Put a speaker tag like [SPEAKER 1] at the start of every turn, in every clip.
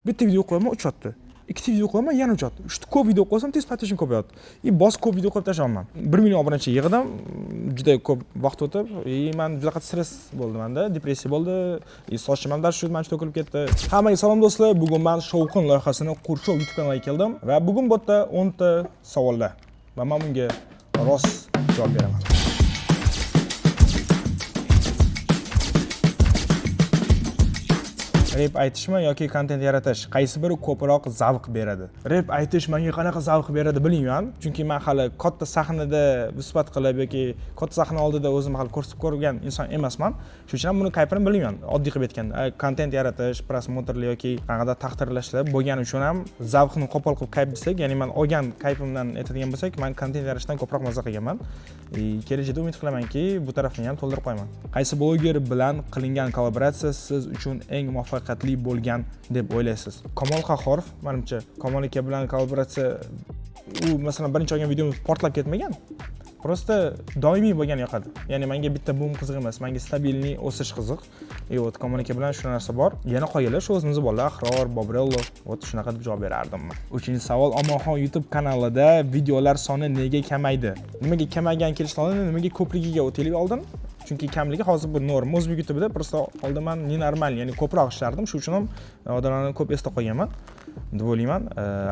[SPEAKER 1] Bitta video qo'yaman, uchyapti. Ikkita video qo'yaman, yana uchyapti. Uchta ko'p video qo'ysam, tez подписчик ko'payapti. И bosib ko'p video qo'yib tashlayapman. 1 million obunachi yig'dim, juda ko'p vaqt o'tib, и man juda stress bo'ldi menda, depressiya bo'ldi, и sochim ham shu mancha to'kilib ketdi. Hammaga salom, do'stlar. Bugun man Shovqin loyihasini Qurshov YouTube kanaliga keldim va bugun bu yerda 10 ta savollar va men bunga rost javob beraman. Rep aytishmi yoki kontent yaratish, qaysi biri ko'proq zavq beradi? Rep aytish menga qanaqa zavq beradi, bilmayman, chunki man hali katta sahnada suhbat qilib yoki katta sahna oldida o'zimni hali ko'rsatib ko'rgan inson emasman. Shuning uchun ham buni kayfini bilmayman. Oddiy qilib aytganda, kontent yaratish, просмотр lar yoki qanaqadir taqdirlashlar bo'lgani uchun ham zavqni qo'pol qilib kayf desak, ya'ni man olgan kayfimdan aytadigan bo'lsak, man kontent yaratishdan ko'proq maza qilganman. И kelajakda umid qilamanki, bu tarafini ham to'ldirib qo'yaman. Qaysi bloger bilan qilingan kollaboratsiya siz uchun eng muvaffaqiyatli bo'lgan deb o'ylaysiz? Kamol Qahhorov, manimcha, Kamol aka bilan kollaboratsiya. U, masalan, birinchi olgan videomiz portlab ketmagan. Просто doimiy bo'lgani yoqadi. Ya'ni menga bitta bum qiziq emas, menga стабильный o'sish qiziq. И вот Kamol aka bilan shu narsa bor. Yana qolganlar shu o'zimizni bolalar, Ahror, Bobrello, вот shunaqa deb javob berardim man. Uchinchi savol: Omonxon YouTube kanalida videolar soni nega kamaydi? Nimaga kamaygan kelishdan oldin nimaga ko'pligiga o'taylik oldin. Chunki kamligi hozir bu norma o'zbek YouTube'ida. Просто oldin man ненормальный, ya'ni ko'proq ishlardim, shu uchun ham odamlarni ko'p esda qolganman deb o'ylayman.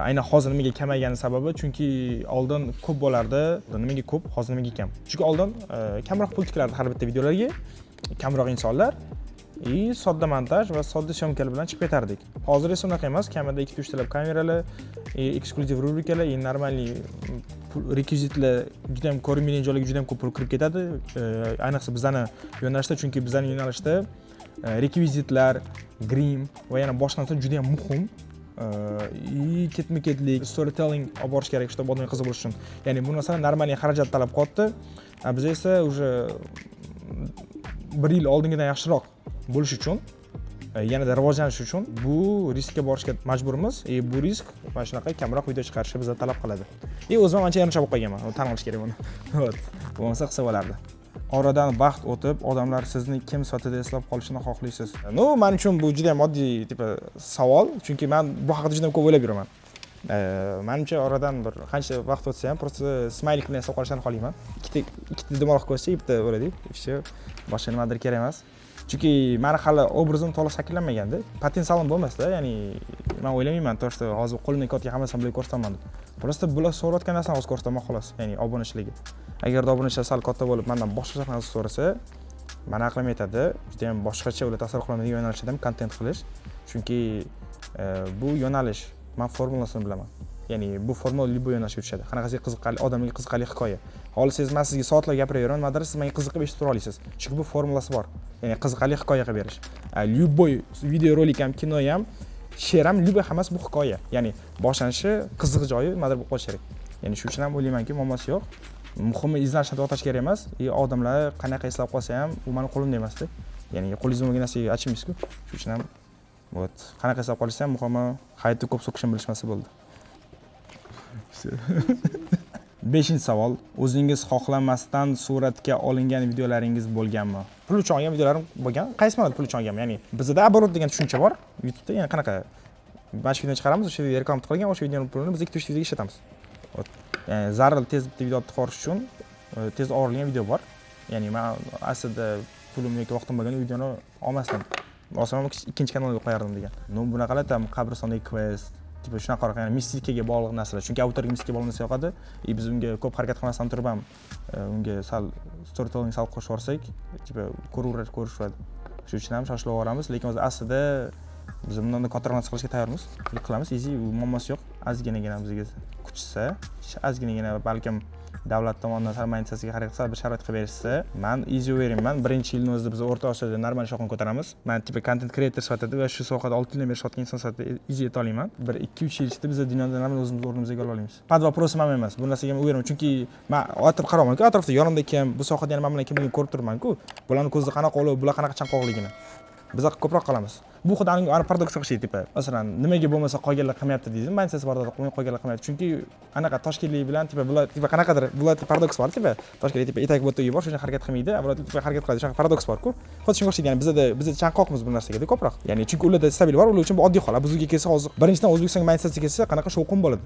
[SPEAKER 1] Aynan hozir nimaga kamaygani sababi, chunki oldin ko'p bo'lardi. Nimaga ko'p, hozir nimaga kam? Chunki oldin kamroq pul tikilardi har bitta videolarga, kamroq insonlar и sodda montaj va sodda съёмка lar bilan chiqib ketardik. Hozir esa unaqa emas, kamida ikkita, uchtalab kameralar, и eksklyuziv rubrikalar, и нормальный rekvizitlar, juda ham ko'rinmaydigan joylarga juda ham ko'p pul kirib ketadi. Ayniqsa bizani yo'nalishda, chunki bizani yo'nalishda rekvizitlar, grim va yana boshqa narsalar juda ham muhim. И ketma ketlik storytelling olib borish kerak, чтобы odamga qiziq bo'lishi uchun. Ya'ni bu narsani нормальный xarajat talab qilyapti. А biz esa уже bir yil oldingidan yaxshiroq bo'lish uchun, yanada rivojlanish uchun bu riskka borishga majburmiz. И bu risk mana shunaqa kamroq video chiqarishni bizdan talab qiladi. И o'zim ham ancha erinchoq bo'lib qolganman, tan olish kerak buni. Вот, bo'lmasa qilsa bo'lardi. Oradan vaqt o'tib odamlar sizni kim sifatida eslab qolishini xohlaysiz? Ну, man uchun bu juda ham oddiy, типа, savol, chunki man bu haqida juda ham ko'p o'ylab yuraman. Manimcha, oradan bir qancha vaqt o'tsa ham, просто smaylik bilan eslab qolishini xohlayman. Ikkita ikkita dumaloq ko'rsa, bitta bo'ladi, и все, boshqa nimadir kerak emas, chunki mani hali obrazim to'liq shakllanmaganda, potensialim bo'lmasda. Ya'ni man o'ylamayman то, что hozir qo'limdan kelayotgan hammasini bularga ko'rsataman deb. Просто bular so'rayotgan narsani hozir ko'rsataman, xolos. Ya'ni obunachilarga, agarda obunachilar sal katta bo'lib, mandan boshqa narsa so'rasa, mani aqlim yetadi judayam boshqacha, ular tasavvur qilolmaydigan yo'nalishda ham kontent qilish, chunki bu yo'nalish, man formulasini bilaman. Ya'ni bu formula любой yo'nalishga tushadi. Qanaqasiga qiziqarli, odamga qiziqarli hikoya xohlasangiz, man sizga soatlab gapiraveraman, nimadir siz menga qiziqib eshitib tura olasiz, chunki bu formulasi bor, ya'ni qiziqarli hikoya qilib berish. Любой videorolik ham, kino ham, she'r ham, любой, hammasi bu hikoya, ya'ni boshlanishi, qiziq joyi nimadir bo'lib qolishi kerak. Ya'ni shuning uchun ham o'ylaymanki, muammosi yo'q. Muhimi, izlanishni to'xtash kerak emas. И odamlar qanaqa eslab qolsa ham, u mani qo'limda emasda. Ya'ni qo'lingizda bo'lmagan narsaga achinmaysizku. Shuning uchun ham, вот, qanaqa eslab qolishsa ham, muhimi, hayotda ko'p so'kishni bilishmasa bo'ldi. Beshinchi savol: o'zingiz xohlamasdan suratga olingan videolaringiz bo'lganmi? Pul uchun olgan videolarim bo'lgan. Qaysi ma'noda pul uchun olganman? Ya'ni bizada оборот degan tushuncha bor YouTubeda. Ya'ni qanaqa, mana shu videoni chiqaramiz, o'sha video reklama qilgan, o'sha videoni pulini biz ikkita, uchta videoga ishlatamiz. Вот. Ya'ni zaril tez bitta video olib chiqarish uchun tez olingan video bor. Ya'ni man aslida pulim yoki vaqtim bo'lganda u videoni olmasdim, olsam ham ikkinchi kanalga qo'yardim degan. Ну, bunaqalar там qabristondagi kvest, типа, shunaqaroq, ya'ni mistikaga bog'liq narsalar, chunki auditoriyaga mistika bog'liq narsa yoqadi. И biz unga ko'p harakat qilmasdan turib ham unga sal storytelling sal qo'shib yuborsak, типа, ko'raveradi, ko'rishadi. Shuning uchun ham shoshilib yuboramiz, lekin o'zi aslida biz bundan kattaroq narsa qilishga tayyormiz, qilamiz, easy, u muammosi yo'q. Ozginagina bizga kutishsa, ozginagina balkim davlat tomonidan sal monetizatsiyaga harakat qilsa, bir sharoit qilib berishsa, man easy уверен man, birinchi yilni o'zida biz O'rta Osiyoda normal shovqin ko'taramiz. Man, типа, content creator sifatida va shu sohada 6 yildan beri ishlayotgan inson sifatida easy ayta olaman, bir 2-3 yil ichida biz dunyoda normal o'zimizni o'rnimizga ola olamiz. Под вопросом ham emas, bu narsaga man уверен, chunki man atrof qarayapmanku, atrofda yonimda kim, bu sohada yana man bilan kimligini ko'rib turibmanku, bularni ko'zida qanaqa olov, bular qanaqa chanqoqligini. Biza ko'proq qilamiz. Bu xuddi ana paradoksga o'xshaydi, типа, masalan, nimaga bo'lmasa qolganlar qilmayapti deydi, mindset bor, qolganlar qilmayapti, chunki anaqa toshkentlik bilan, типа, bular, типа, qanaqadir bular paradoks bor, типа, toshkentlik, типа, etak bu yerda uyi bor, shuning uchun harakat qilmaydi, a bular, типа, harakat qiladi, shunaqa paradoks borku. Xuddi shunga o'xshaydi. Ya'ni bizada, biza chanqoqmiz bu narsaga ko'proq, ya'ni chunki ularda stabil bor, ular uchun bu oddiy hol. A bizga kelsa, hozir birinchidan O'zbekistonga mindsetga kelsa, qanaqa shovqin bo'ladi.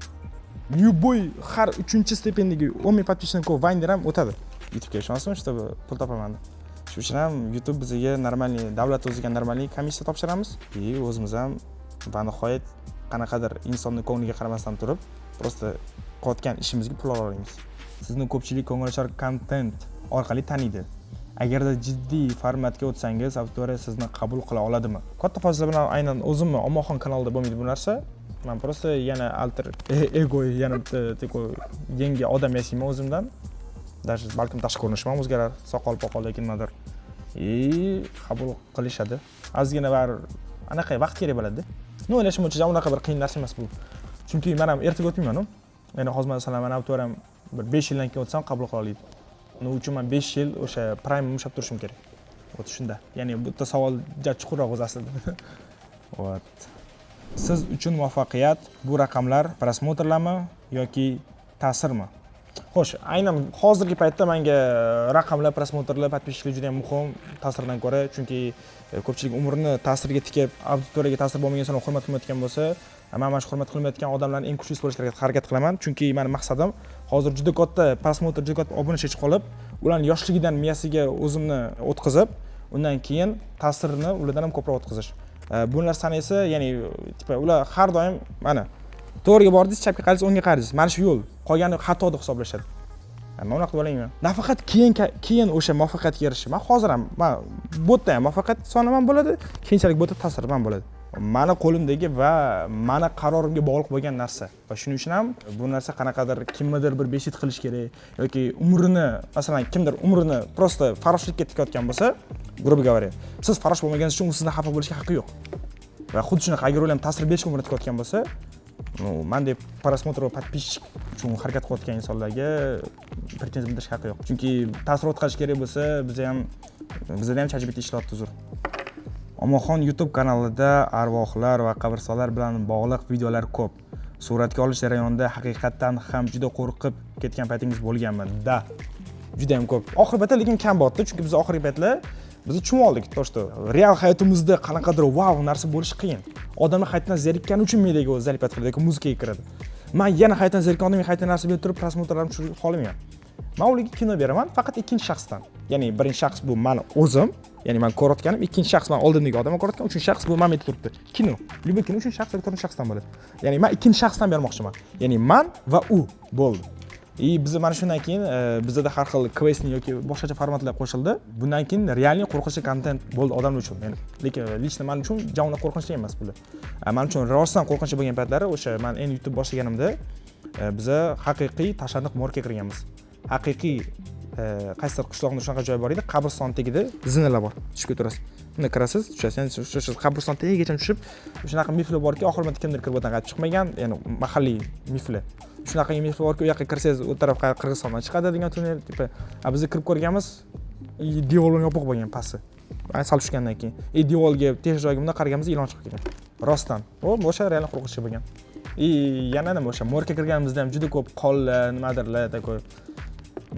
[SPEAKER 1] Любой har uchinchi степень dagi 10 000 подписчик dan ko'p vayner ham o'tadi YouTubega, ishonsin, чтобы pul topaman deb. Shuning uchun ham YouTube bizga нормальный, davlat o'ziga нормальный komissiya topshiramiz и o'zimiz ham va nihoyat qanaqadir insonni ko'ngliga qaramasdan turib, просто qilayotgan ishimizga pul ola olamiz. Sizni ko'pchilik ko'ngilochar kontent orqali taniydi. Agarda jiddiy formatga o'tsangiz, auditoriya sizni qabul qila oladimi? Katta foyza bilan aynan o'zimni Omoxon kanalida bo'lmaydi bu narsa. Man просто yana alter ego, yana bitta такой yangi odam yasayman o'zimdan, даже balkim tashqi ko'rinishim ham o'zgarar, soqol poqol yoki nimadir, и qabul qilishadi. Ozgina baribir anaqa vaqt kerak bo'ladida. Ну, o'ylashim bo'yicha unaqa bir qiyin narsa emas bu, chunki man ham ertaga o'tmaymanu. Ya'ni hozir, masalan, mani auditoriyam bir 5 yildan keyin o'tsam qabul qila oladi. Uning uchun man 5 yil o'sha prime ushlab turishim kerak. Вот shunda. Ya'ni bu bitta savol juda chuqurroq o'zi aslida. Вот siz uchun muvaffaqiyat bu raqamlar, просмотр larmi yoki ta'sirmi? Xo'sh, aynan hozirgi paytda menga raqamlar, просмотр lar, подписчик lar juda yam muhim ta'sirdan ko'ra, chunki ko'pchilik umrini ta'sirga tikib, auditoriyaga ta'sir bo'lmagan insonni hurmat qilmayotgan bo'lsa, man mana shu hurmat qilinmayotgan odamlarni eng kuchlisi bo'lishga harakat qilaman, chunki mani maqsadim hozir juda katta просмотр, juda katta obunachi qolib, ularni yoshligidan miyasiga o'zimni o'tkazib, undan keyin ta'sirini ulardan ham ko'proq o'tkazish. Bu narsani esa, ya'ni, типа, ular har doim mana to'g'riga bordingiz, chapga qaradingiz, o'ngga qaradingiz, mana shu yo'l, qolgani xato deb hisoblashadi. Man unaqa deb o'ylamayman. Nafaqat keyin o'sha muvaffaqiyatga erishish, man hozir ham, man bu yerda ham muvaffaqiyat sonim ham bo'ladi, keyinchalik bu yerda ta'sirim ham bo'ladi. Mani qo'limdagi va mani qarorimga bog'liq bo'lgan narsa va shuning uchun ham bu narsa qanaqadir kimnidir bir бесить qilish kerak yoki umrini, masalan, kimdir umrini просто farroshlikka tikayotgan bo'lsa, грубо говоря, siz farrosh bo'lmaganingiz uchun u sizdan xafa bo'lishga haqqi yo'q. Va xuddi shunaqa, agar ular ham ta'sir berishga umrini tikayotgan bo'lsa, ну, man deb просмотр va подписчик uchun harakat qilayotgan insonlarga претензия bildirishga haqqi yo'q, chunki ta'sir o'tkazish kerak bo'lsa, biza ham, bizada ham ChatGPT ishlayapti uzr. Omoxon YouTube kanalida arvohlar va qabristonlar bilan bog'liq videolar ko'p. Suratga olish jarayonida haqiqatdan ham juda qo'rqib ketgan paytingiz bo'lganmi? Да, juda ham ko'p. Oxirgi paytda lekin kam bo'lyapti, chunki biz oxirgi paytlar biz tushunib oldik то, что real hayotimizda qanaqadir vau narsa bo'lishi qiyin. Odamlar hayotdan zerikkani uchun mediaga o'zi залипать qiladi yoki muzikaga kiradi. Man yana hayotdan zerikkan odamga hayotdan narsa berib turib, просмотр larim tushirishni xohlamayman. Man ularga kino beraman faqat ikkinchi shaxsdan. Ya'ni birinchi shaxs bu mani o'zim, ya'ni man ko'rayotganim, ikkinchi shaxs man oldimdagi odam ko'rayotgan, uchinchi shaxs bu mana bu yerda turibdi. Kino, любой kino uchinchi shaxs yoki to'rtinchi shaxsdan bo'ladi. Ya'ni man ikkinchi shaxsdan bermoqchiman, ya'ni man va u, bo'ldi. И biz mana shundan keyin bizada har xil kvestni yoki boshqacha formatlar qo'shildi. Bundan keyin реальный qo'rqinchli kontent bo'ldi odamlar uchun. Ya'ni lekin лично man uchun ja unaqa qo'rqinchli emas bular. Man uchun rostdan qo'rqinchli bo'lgan paytlari o'sha man endi YouTube boshlaganimda, biza haqiqiy tashlandiq morgga kirganmiz. Haqiqiy qaysidir qishloqda shunaqa joy bor edi, qabriston tagida zinalar bor, tushib ketaverasiz. Unda kirasiz, tushasiz, ya'ni o'sha qabriston tagigacha tushib, shunaqa miflar borki, oxir marta kimdir kirib o'tdan qaytib chiqmagan, ya'ni mahalliy miflar. Shunaqa miflar borki, u yoqqa kirsangiz, u tarafga Qirg'izistondan chiqadi degan tunnel, типа. A biz kirib ko'rganmiz, и devor bilan yopiq bo'lgan pasti. Sal tushgandan keyin и devorga tesha joyiga bundoq qaraganimizda ilon chiqib kelgan rostdan. U o'sha реально qo'rqinchli bo'lgan. И yana nima, o'sha morgga kirganimizda ham juda ko'p qonlar, nimadirlar, такой,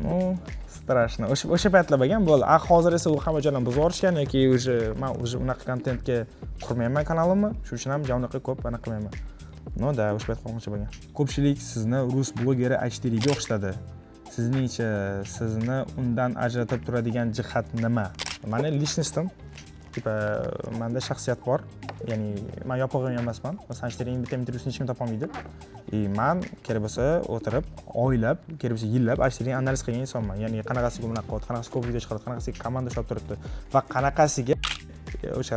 [SPEAKER 1] ну, страшно o'sha paytlar bo'lgan, bo'ldi. A hozir esa u hamma joylarni buzib yuborishgan yoki уже man уже unaqa kontentga qurmayman kanalimni, shuning uchun ham ja unaqa ko'p anaqa qilmayman. Ну да, o'sha payt qo'rqinchli bo'lgan. Ko'pchilik sizni rus blogeri H4ga o'xshatadi. Sizningcha, sizni undan ajratib turadigan jihat nima? Mani личность im, типа, manda shaxsiyat bor, ya'ni man yopiq emasman. Masalan, H4ning bitta intervyusini hech kim topolmaydi. И man kerak bo'lsa o'tirib oylab, kerak bo'lsa yillab H4ni analiz qilgan insonman. Ya'ni qanaqasiga bunaqa qilyapti, qanaqasiga ko'p video chiqaradi, qanaqasiga komanda ushlab turibdi va qanaqasiga o'sha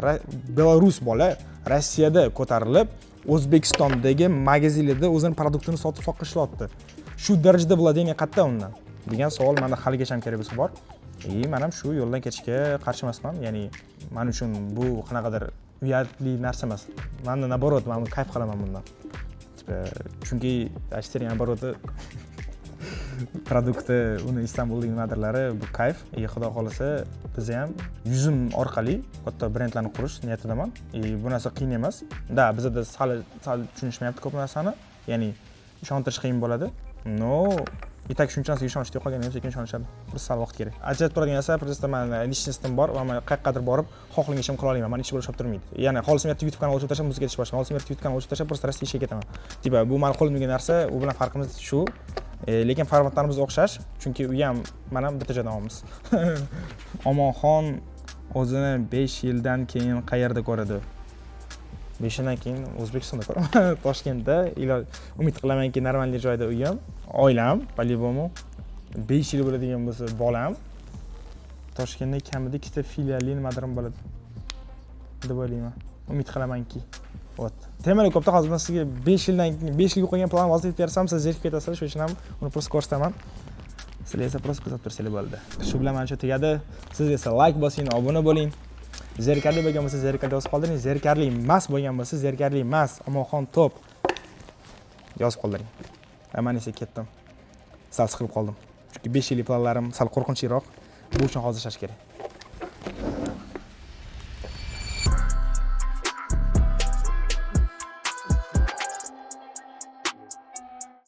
[SPEAKER 1] belarus bola Rossiyada ko'tarilib, O'zbekistondagi magazinlarda o'zini продукт ini sotib soqqa ishlayapti, shu darajada владение qayerda undan degan savol manda haligacha ham kerak bo'lsa bor. И man ham shu yo'ldan ketishga qarshi emasman. Ya'ni man uchun bu qanaqadir uyatli narsa emas, manda наоборот, man kayf qilaman bundan. Типа, chunki H4 обороты Продукт i, uni Istanbuldagi nimadirlari, bu kayf. И xudo xohlasa, biza ham yuzim orqali katta brendlarni qurish niyatidaman. И bu narsa qiyin emas да, bizada sal sal tushunishmayapti ko'p narsani, ya'ni ishontirish qiyin bo'ladi, но и так shuncha narsaga ishonishdi, qolgani ham sekin ishonishadi, bir sal vaqt kerak. Ajratib turadigan narsa, просто mani личность im bor va man qayoqqadir borib xohlagan ishimni qila olaman, mani ish bo'lib turmaydi. Ya'ni xohlasam, erta YouTube kanal ochib tashlab, muzika aytishni boshlayman, xohlasam, erta YouTube kanal ochib tashlab, просто Rossiya ishga ketaman. Типа bu mani qo'limdagi narsa, u bilan farqimiz shu. Lekin formatlarimiz o'xshash, chunki u ham, man ham bitta joydan olamiz. Omonxon o'zini 5 yildan keyin qayerda ko'radi? 5 yildan keyin O'zbekistonda ko'raman, Toshkentda. Umid qilamanki, нормальный joyda, uyim, oilam по любому. 5 yil bo'ladigan bo'lsa, bolam, Toshkentda kamida ikkita filialli nimadirim bo'ladi deb o'ylayman, umid qilamanki. Вот, temalar ko'pda. Hozir man sizga 5 yildan keyin, 5 yilga qo'ygan plan hozir aytib bersam, siz zerikib ketasizlar. Shuning uchun ham uni просто ko'rsataman, sizlar esa просто kuzatib tursanglar bo'ldi. Shu bilan mana shu tugadi. Siz esa layk bosing, obuna bo'ling. Zerikarli bo'lgan bo'lsa, zerikarli yozib qoldiring, zerikarli emas bo'lgan bo'lsa, zerikarli emas, Omonxon top yozib qoldiring. Man esa ketdim, sal siqilib qoldim, chunki 5 yillik planlarim sal qo'rqinchliroq, bu uchun hozir ishlash kerak.